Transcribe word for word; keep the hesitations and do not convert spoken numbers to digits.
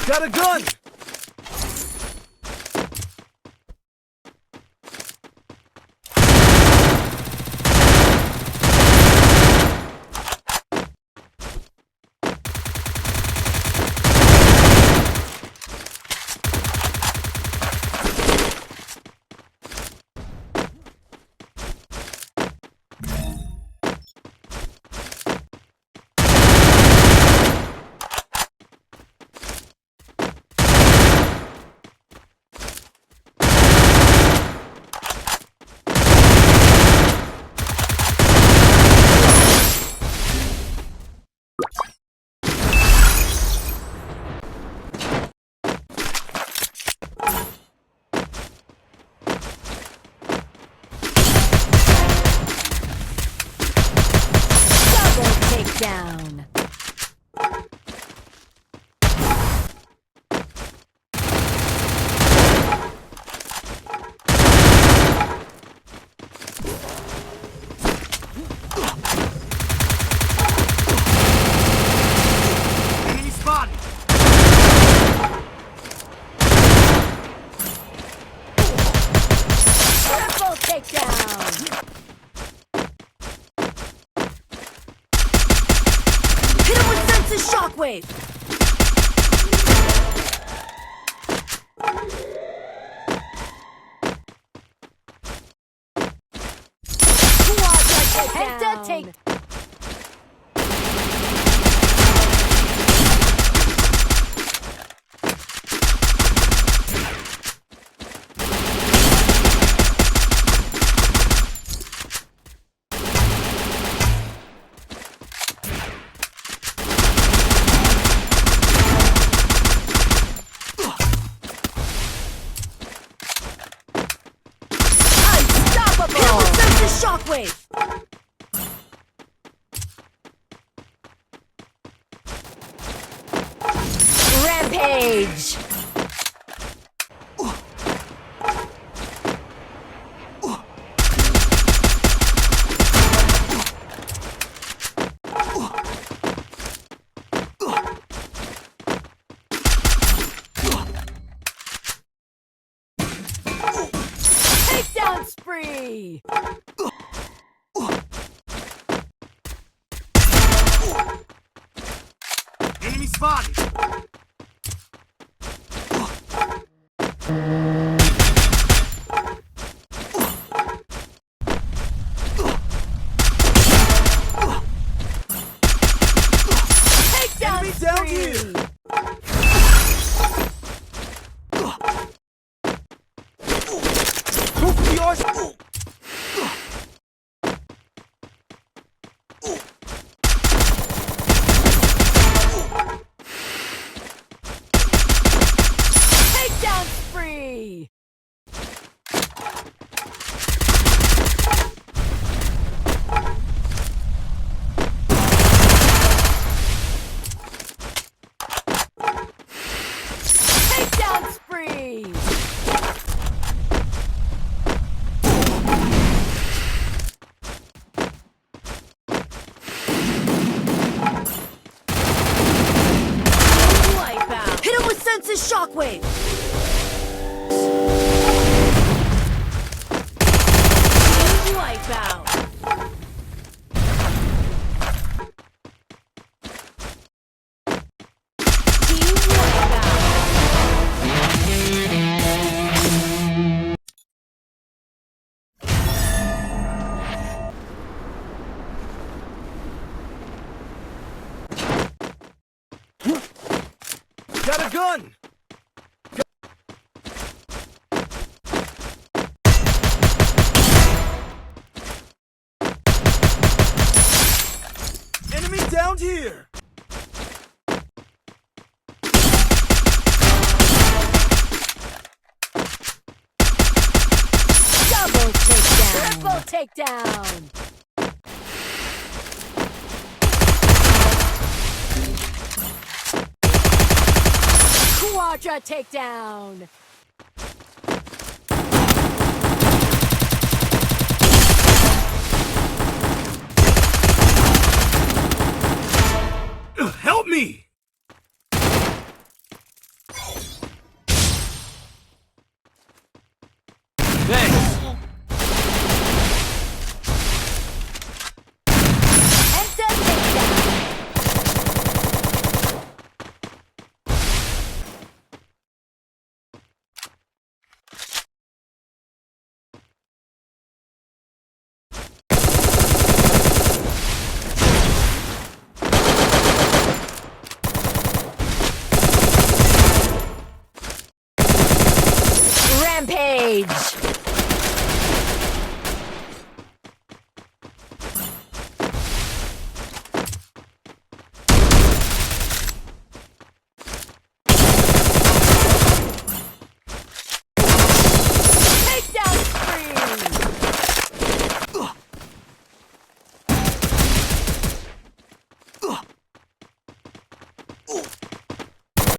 Got a gun! Double takedown. Enemy spotted. Triple takedown. Hit him with senses shockwave. Quadra takedown. Penta take. Unstoppable! Hit him with senses shockwave! Rampage! Takedown spree! Enemy spotted! Takedown spree! Enemy down here! Takedown spree! Takedown spree! Wipeout! Hit him with senses shockwave! Wipeout! Team Wipeout! Got a gun! Enemy down here! Double takedown! Triple takedown! Quadra takedown! Help me!